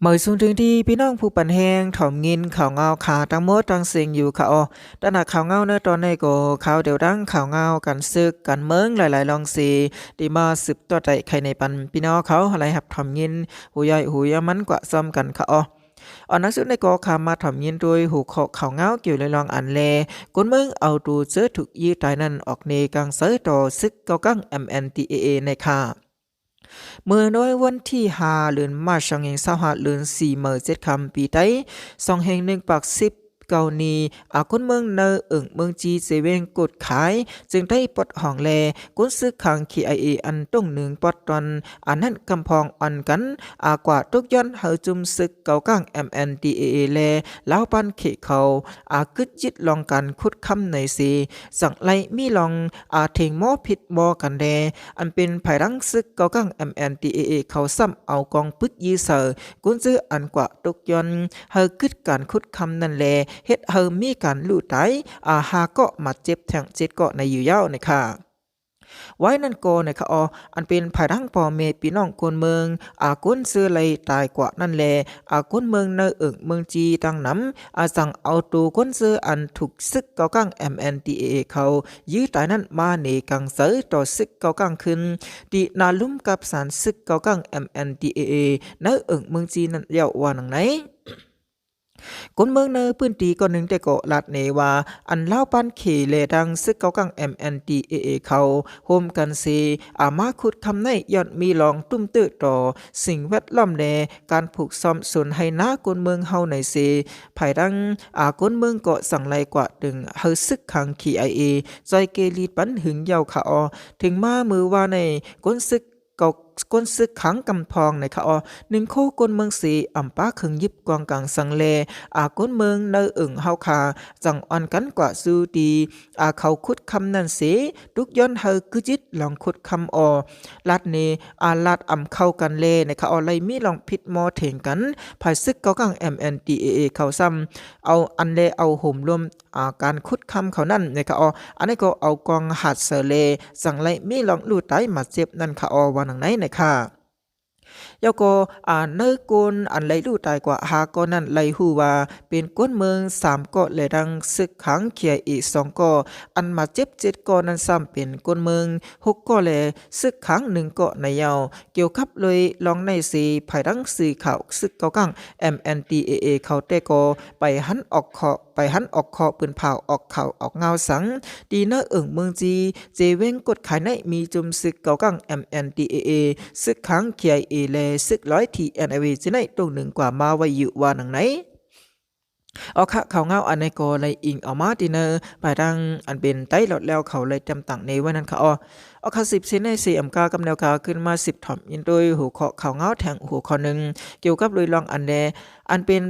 ເໝີສູງເຖິງທີ່ພີ່ນ້ອງຜູ້ປັນແຮງ ຖອມຍິນຂ່າວງາວຄາທັງໝົດທັງເສັງຢູ່ຄະເອາະ. ຕາໜ້າຂ່າວງາວໃນຕອນນີ້ກໍຂ່າວດຽວດັ່ງ ຂ່າວງາວການເສິກການເມືອງຫຼາຍໆລອງເສ ທີ່ມາສືບຕໍ່ໄຕ້ໄຂໃນປັນພີ່ນ້ອງເຂົາໄດ້ຮັບຖອມຍິນ ຫູໃຫຍ່ຫູຍາມັນກວ່າຊ້ຳກັນຄະເອາະ. ອັນໜັງສືນີ້ກໍຂ້າມາຖອມຍິນໂດຍຫົວຂໍ້ຂ່າວງາວກ່ຽວລອງອັນແລ ຄົນເມືອງເອົາໂຕເຈີຖືກຍິງຕາຍນັ້ນອອກເນກາງໃສຕໍ່ເສິກເກົ້າກັງ MNDAA ໃນຄະ. ເມື່ອໃນວັນທີຫ້າ ເດືອນມາດ ສອງພັນຊາວຫ້າ ເດືອນສີ່ ເມື່ອເຈັດຄ່ຳປີໄຕ ສອງພັນໜຶ່ງຮ້ອຍສິບເກົ້ານີ້ ອາ ຄົນເມືອງໃນເອີ່ງເມືອງຈີ ເຊເວັງກົດຂາຍ ເຊິ່ງໄດ້ປອດຫ້ອງແລ ກົນເສິກຂັງ KIA ອັນຕົງໜຶ່ງປອດຕອນ ອັນນັ້ນກຳພອງອ່ອນກັນ ອາ ກວ່າຕົກຍ້ອນໃຫ້ຈຸ່ມເສິກເກົ້າກັງ MNDAA ແລ ລາວບ້ານເຂດເຂົາ ອາ ກຶດຢິດລອງການຂຸດຄຳໃນເສ ຈັ່ງໄດ້ມີລອງ ອາ ເຖງມໍຜິດມໍກັນແດ່ ອັນເປັນພາຍຫຼັງເສິກເກົ້າກັງ MNDAA ເຂົາຊ້ຳເອົາກອງປືນຍິງໃສ່ ຄົນເຈີອັນກວ່າຕົກຍ້ອນໃຫ້ກຶດການຂຸດຄຳນັ້ນແລ ເຮັດໃຫ້ມີການລູ້ຕາຍ ອາ ຫ້າເກາະ ບາດເຈັບແທ້ງເຈັດເກາະໃນຢູ່ຍາວໃນຄະ. ໄວ້ນັ້ນກໍໃນຄະເອາະ ອັນເປັນພາຍຫຼັງພໍ່ແມ່ພີ່ນ້ອງຄົນເມືອງ ອາ ຄົນເຈີໄດ້ຕາຍກວ່ານັ້ນແລ ອາ ຄົນເມືອງໃນເອີ່ງເມືອງຈີ ຕັ້ງນຳ ອາ ສັ່ງເອົາໂຕຄົນເຈີອັນຖືກເສິກເກົ້າກັງ MNDAA ເຂົາຍິງຕາຍນັ້ນມາເນກາງໃສຕໍ່ເສິກເກົ້າກັງຄືນ ທີ່ໜ້າລຸ່ມກັບສານເສິກເກົ້າກັງ MNDAA ໃນເອີ່ງເມືອງຈີນັ້ນແລ້ວວ່າໜັງໃນ. ຄົນເມືອງໃນພື້ນທີ່ກ່ອນໜຶ່ງແຕ່ກໍລາດເນວ່າ ອັນລາວບ້ານເຂດແລະທັງເສິກເກົ້າກັງ MNDAA ເຂົາໂຮມກັນເສ ອາ ມາຂຸດຄຳໃນຍ້ອນມີລອງຕຸ້ມເຕີຕໍ່ສິ່ງແວດລ້ອມແລະການຜູກຊ້ອມສວນໄຮ່ນາຄົນເມືອງເຮົາໃນເສ ພາຍຫຼັງ ອາ ຄົນເມືອງກໍສັ່ງໄລ່ກວາດດຶງໃຫ້ເສິກຂັງ KIA ຊ່ອຍເກລີດປັນຫຶງຍາວຄະເອາະ. ເຖິງມາມື້ວານໃນ ຄົນເສິກ ກໍ ຄົນເສິກຂັງກຳພອງໃນຄະເອາະ ໜຶ່ງໂຄຄົນເມືອງເສ ອຳປາເຄື່ອງຢິບກອງກາງສັງແລ ອາ ຄົນເມືອງໃນເອີ່ງເຮົາຄາ ຈັ່ງອ່ອນກັນກວ່າສູ່ທີ່ ອາ ເຂົາຂຸດຄຳນັ້ນເສ ທຸກຍ້ອນໃຫ້ກຶດຢິດລອງຂຸດຄຳອອ ລາດເນ ອາ ລາດອຳເຂົ້າກັນແລໃນຄະເອາະ ໄດ້ມີລອງຜິດມໍເຖງກັນ ພາຍເສິກເກົ້າກັງ MNDAA ເຂົາຊ້ຳ ເອົາອັນແລເອົາໂຫມລວມ ອາ ການຂຸດຄຳເຂົານັ້ນນະຄະເອາະ ອັນນີ້ກໍເອົາກອງຫາດໃສ່ແລ ຈັ່ງໄດ້ມີລອງລູ້ຕາຍມາເຈັບນັ້ນຄະເອາະ ວ່າໜັງໃນນະຄະ. ແລ້ວກໍ ອາ ໃນຄົນອັນໄດ້ລູ້ຕາຍກວ່າຫ້າເກາະນັ້ນ ໄດ້ຮູ້ວ່າເປັນຄົນເມືອງສາມເກາະ ແລະທັງເສິກຂັງ KIA ສອງເກາະ ອັນມາເຈັບເຈັດເກາະນັ້ນຊ້ຳເປັນຄົນເມືອງຫົກເກາະ ແລະເສິກຂັງໜຶ່ງເກາະໃນເຍົາວ. ກ່ຽວກັບໂດຍລອງໃນເສ ພາຍຫຼັງສື່ຂ່າວເສິກເກົ້າກັງ MNDAA ເຂົາແຕ່ກໍໄປຫັນອອກເຄາະ ໄປຫັນອອກເຄາະ ປືນເຜົາອອກເຂົ້າອອກງາວສັງ ທີ່ໃນເອີ່ງເມືອງຈີ ເຈເວັງກົດຂາຍໃນມີຈຸ່ມເສິກເກົ້າກັງ MNDAA ເສິກຂັງ KIA ແລະເສິກລອຍ TNLA ຈີໃນຕົງໜຶ່ງກວ່າມາໄວ້ຢູ່ວ່າໜັງໃນ. ອອກຄະ ຂ່າວງາວອັນໃດກໍໄດ້ອີງເອົາມາທີ່ໃນພາຍຫຼັງອັນເປັນໄຕລອດແລ້ວເຂົາໄດ້ແຕ້ມຕັ້ງໃນໄວ້ນັ້ນຄະເອາະ. ອອກຄະ ສິບເຊນໃນເສອຳກາກັບແນວກາຂຶ້ນມາສິບຖອມຍິນໂດຍຫົວຂໍ້ຂ່າວງາວແທງຫົວຂໍ້ໜຶ່ງ ກ່ຽວກັບໂດຍລອງອັນແລ ອັນເປັນ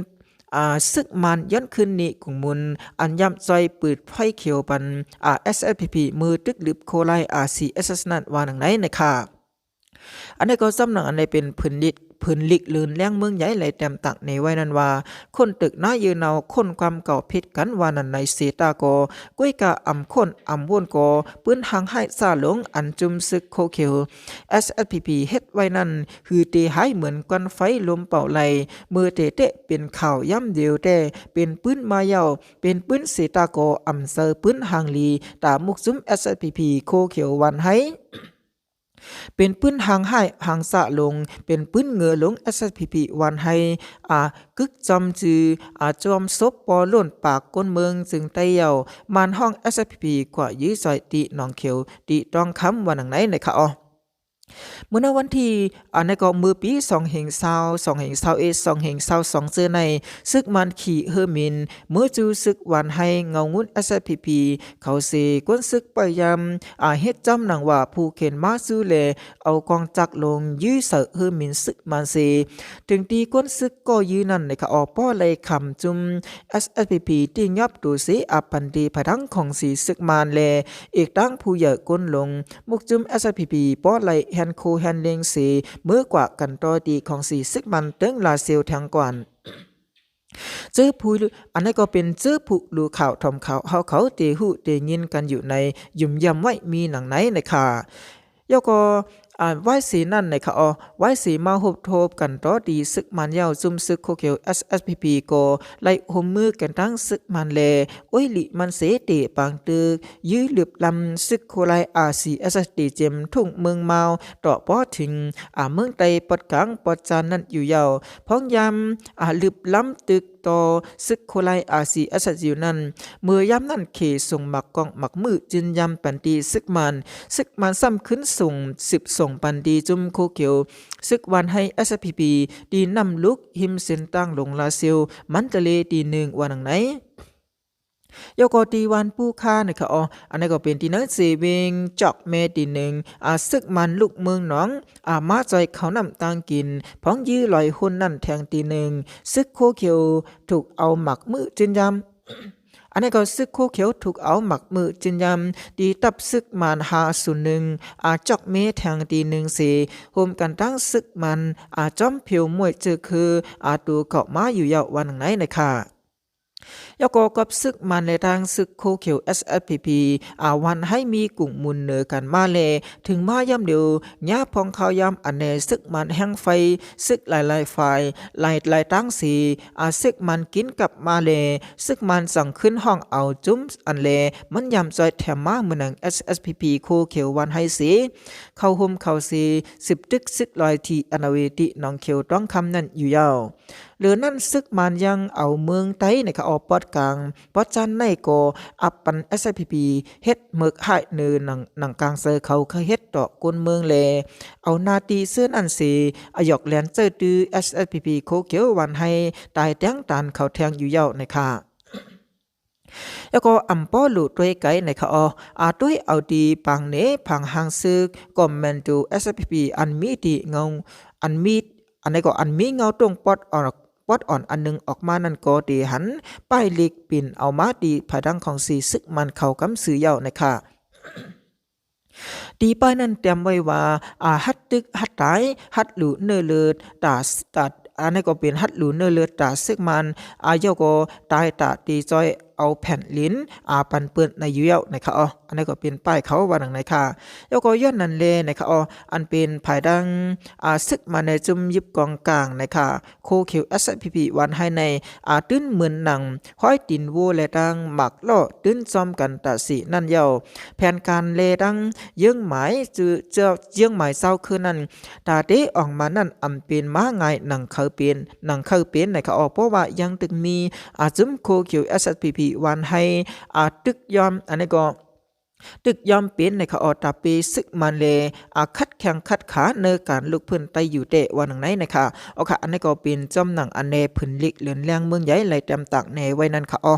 ອາ ເສິກມານຍ້ອນຄືນໜີກຸງມຸນ ອັນຢ້ຳຈ່ອຍປືດໄຟຂຽວປັນ ອາ SSPP ມືຕຶກລຶບໂຄລາຍ RCSS ນັ້ນວ່າໜັງໃນນະຄະ. ອັນໃດກໍສຳນັກອັນໃດເປັນຜືນລິກ ຜືນລິກເລີນແລງເມືອງໃຫຍ່ໄດ້ແຕ້ມຕັ້ງໃນໄວ້ນັ້ນວ່າ ຄົນຕຶກໜ້າເຢີເນົາ ຄົນຄວາມເກົ່າຜິດກັນວ່ານັ້ນໃນເສຕາກໍ ກ້ວຍກາອຳຄົນອຳວົນກໍ ປືນຫາງຮ້າຍຊ້າຫຼົງ ອັນຈຸ່ມເສິກໂຄຂຽວ SSPP ເຮັດໄວ້ນັ້ນ ຄືເຕຫາຍເໝືອນຄວັນໄຟລົມເປົ່າໄລ່ ເມື່ອເຕເຕະເປັນຂ່າວຍາມດຽວແຕ່ ເປັນປືນມາເຍົາ ເປັນປືນເສຕາກໍອຳເຊີປືນຫາງລີ ຕາມຸກຊຸມ SSPP ໂຄຂຽວຫວານໄຮ ເປັນປືນຫາງຮ້າຍຫາງຊ້າຫຼົງ ເປັນປືນເຫງືອຫຼົງ SSPP ຫວານໄຮ ອາ ກຶກຈອມຈື່ ອາ ຈອມສົບປໍໂລ້ນປາກຄົນເມືອງຈຶ່ງໄຕ້ເຍົາ ມານຫ້ອງ SSPP ຂວາຍຢື້ຊ່ອຍ ຕິໜອງຂຽວ ຕິຕອງຄຳ ວ່າໜັງໃນນະຄະເອາະ. ເມື່ອໃນວັນທີ ອັນໃດກໍເມື່ອປີສອງເຮງຊາວ ສອງເຮງຊາວເອັດ ສອງເຮງຊາວສອງເຈີໃນ ເສິກມານຂີ່ເຮີມິນ ເມືອຈູເສິກຫວານໄຮເງົາງຸ່ນ SSPP ເຂົາເສ ກົນເສິກພະຍາຍາມ ອາ ເຮັດຈຳໜັງວ່າຜູ້ເຂັນມ້າຊູແລ ເອົາກອງຈັກລົງຢື້ໃສ່ເຮີມິນເສິກມານເສ ເຖິງທີ່ກົນເສິກກໍຢື້ນັ້ນນະຄະເອາະ ບໍ່ໄດ້ຄຳຈຸ່ມ SSPP ທີ່ຍອບໂຕເສ ອາປັນດີພາຍຫຼັງຂອງສີເສິກມານແລ ອີກທັງຜູ້ໃຫຍ່ກົນຫຼົງ ມຸກຈຸ່ມ SSPP ບໍ່ໄດ້ແຮນໂຄແຮນເລັງເສ ເມືອກວ່າກັນຕໍ່ທີ່ຂອງສີເສິກມັນເຖິງລາເຊວແທງກວ່ານ ເຈີຜູ້ ອັນໃດກໍເປັນເຈີຜູ້ຮູ້ຂ່າວຖອມຂ່າວເຮົາເຂົາເຕຮູ້ເຕຍິນກັນຢູ່ໃນ ຫຍຸມຢ້ຳໄວ້ມີໜັງໃນນະຄະ. ແລ້ວກໍ ອາ ວາຍເສນັ້ນນະຄະ ອໍ ວາຍເສມາຮົບໂທບກັນຕໍ່ທີ່ຊຶກມານແລ້ວ ຊຸມຊຶກໂຄຂຽວ ເອສເອສພີພີ ກໍໄດ້ຮ່ວມມືກັນທັງຊຶກມານ ແລະ ໂອ້ຍລິມັນເສ ເຕະປາງຕຶກ ຢື້ລຶບລຳຊຶກໂຄໄລ ອາຊີເອສເອສ ທີ່ເຈັມທຸງເມືອງມາວ ເຕາະປໍເຖິງ ອາ ເມືອງໄຕປອດກາງປອດຈານນັ້ນຢູ່ຍາວ. ພ້ອມຍາມ ອາ ລຶບລຳຕຶກ ຕໍ່ຊຶກໂຄໄລ ອາຊີເອສເອສ ຢູ່ນັ້ນ ເມື່ອຍາມນັ້ນເຂສົ່ງໝາກກ້ອງໝາກມືຈືນຢາມປັນທີ່ຊຶກມານ, ຊຶກມານຊ້ຳຄືນສົ່ງ ສືບສົ່ງປັນທີ່ຊຸມໂຄຂຽວ ຊຶກວານໄຮ ເອສເອສພີພີ ທີ່ນ້ຳລຸກ ຮິມເສັ້ນທາງລົງລາຊຽວ ມັນຕະເລ ທີໜຶ່ງ ວ່າໜັງໃນ. ແລ້ວກໍທີ່ວານປູຄານະຄະ ອໍ ອັນນັ້ນກໍເປັນທີ່ໃນເຊເວັງຈອກແມ່ ທີໜຶ່ງ ອາ ຊຶກມານລຸກເມືອງໜອງ ອາ ມາຈ່ອຍເຂົ້ານ້ຳຕ່າງກິນ ພ້ອມຢື້ລອຍຮຸນນັ້ນແທ່ງທີໜຶ່ງ ຊຶກໂຄຂຽວ ຖືກເອົາໝາກມືຈືນຢາມ ອັນນີ້ກໍຊຶກໂຄຂຽວຖືກເອົາໝາກມືຈືນຢາມ ທີ່ທັບຊຶກມານ ຫ້າສູນໜຶ່ງ ອາ ຈອກເມແທ່ງທີໜຶ່ງເສ ຮ່ວມກັນທັງຊຶກມານ ອາ ຈອມຜິວມວຍເຈີຄື ອາ ໂຕເຂົ້າມາຢູ່ຍາວວ່າໜັງໃນນະຄະ. ແລ້ວກໍກັບຊຶກມານ ແລະ ທາງຊຶກໂຄຂຽວ ເອສເອສພີພີ ອາ ຫວັນໃຫ້ມີກຸງມູນເໜີກັນມາແລ ເຖິງມາຍາມເດວ ຍາມພອງຄາວຍາມອັນແລ ຊຶກມານແຮງໄຟ ຊຶກຫຼາຍໆຝ່າຍ ຫຼາຍໆທາງເສ ອາ ຊຶກມານກິນກັບມາແລ ຊຶກມານສັ່ງຄືນຫ້ອງເອົາຈຸ້ມອັນແລ ມັນຍາມຈ່ອຍແຖມມາເມືອງໜັງ ເອສເອສພີພີ ໂຄຂຽວຫວັນໃຫ້ເສ ເຂົ້າຮົ່ມເຂົ້າເສ ສືບຕຶກຊຶກລອຍທີ່ອະນາເວຕິໜອງຂຽວຕ້ອງຄຳນັ້ນຢູ່ຍາວ. ເຫຼືອນັ້ນຊຶກມານຍັງເອົາເມືອງໄຕນະຄະ ອອກປອດກາງ ປອດຈານໃນກໍອັບປັນ ເອສເອສພີພີ ເຮັດເໝິກຫາຍເໜີໜັງ ໜັງກາງເຊີເຂົາເຄີຍເຮັດຕໍ່ຄົນເມືອງແລ ເອົາໜ້າທີ່ເຊື່ອນັ້ນເສ ອາ ຢອກແລ່ນເຈີຕື້ ເອສເອສພີພີ ໂຄຂຽວຫວັນໃຫ້ຕາຍແຕ່ງຕານເຂົາແທ່ງຢູ່ຍາວນະຄະ. ແລ້ວກໍອຳປໍລູກຕົວໄກນະຄະ ອໍ ອາ ຕົວເອົາທີ່ປາງເນ ພັງຫາງຊຶກ ກໍແມ່ນໂຕ ເອສເອສພີພີ ອັນມີທີ່ເງົາ ອັນມີ ອັນໃດກໍອັນມີເງົາຕົງປອດອອກ ປອດອ່ອນອັນໜຶ່ງອອກມານັ້ນກໍໄດ້ຫັນປ້າຍເລັກປິ່ນເອົາມາທີ່ພາຍຫຼັງຂອງເສ ຊຶກມານເຂົ້າກຳຊື່ຍາວນະຄະ. ທີ່ປ້າຍນັ້ນແຕ້ມໄວ້ວ່າ ອາ ຮັດຕຶກ ຮັດຕາຍ ຮັດຫຼູເນີເລີດ ຕາ ຕາ ອັນນັ້ນກໍເປັນຮັດຫຼູເນີເລີດ ຕາຊຶກມານ ອາ ເຈົ້າກໍຕາຍຕາຕີຈ້ອຍ ເອົາແຜ່ນດິນ ອາ ປັນເປື້ອນໃນຢູ່ແລ້ວນະຄະ ອໍ ອັນນັ້ນກໍເປັນປ້າຍເຂົາວ່າໜັງໃນຄະ. ແລ້ວກໍຍ້ອນນັ້ນແລນະຄະ ອໍ ອັນເປັນພາຍຫຼັງ ອາ ຊຶກມານໃນຈຸ້ມຍຶບກອງກາງນະຄະ ໂຄຂຽວ ເອສເອສພີພີ ຫວັນໃຫ້ໃນ ອາ ຕື່ນເໝືອນໜັງ ຫ້ອຍຕີນໂວ ແລະ ຕັ້ງໝາກລໍ້ ຕື່ນຊອມກັນຕາສີນັ້ນຍາວ ແຜນການແລຕັ້ງເຍື່ອງໝາຍ ເຈື້ອ ເຈື້ອງໝາຍເຊົ້າຄືນນັ້ນ ຕາເຕອອກມານັ້ນ ອຳເປັນມາງ່າຍໜັງເຄີຍເປັນ ໜັງເຄີຍເປັນນະຄະ ອໍ ເພາະວ່າຍັງຕຶກມີ ອາ ຈຸ້ມໂຄຂຽວ ເອສເອສພີພີ ຫວັນໃຫ້ ອາ ຕຶກຍອມ ອັນນີ້ກໍ ຕຶກຍອມເປັນນະຄະ ອໍ ຕາເປຊຶກມານແລ ອາ ຂັດແຂ່ງຂັດຂາໃນການລຸກຟື້ນໄຕຢູ່ແຕ່ວ່າໜັງໃນນະຄະ. ອໍ ຄະ ອັນນີ້ກໍເປັນຈອມໜັງອັນແນຜືນລິກເລື່ອນແລງເມືອງໃຫຍ່ ໄລ່ແຕ້ມຕາກແນໄວ້ນັ້ນຄະ ອໍ.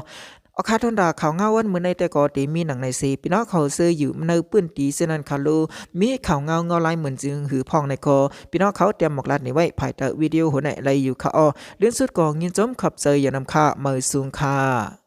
ອໍ ຄະ ທອນດາຂ່າວງາວວັນມື້ໃນແຕ່ກໍໄດ້ມີໜັງໃນເສ ພີ່ນ້ອງເຮົາເຊີຢູ່ໃນພື້ນທີ່ເຊັ່ນນັ້ນຄະ ຫຼື ມີຂ່າວງາວເງົາລາຍເໝືອນຈຶ່ງຫືອພ້ອງໃນກໍ ພີ່ນ້ອງເຮົາຕຽມໝອກລາດນີ້ໄວ້ພາຍໃຕ້ວິດີໂອຫົວໃນໄດ້ຢູ່ຄະ ອໍ. ເລື່ອນສຸດກໍຍິນຊົມຂອບໃຈຢ່ານຳຄະ ມາສູງຄະ.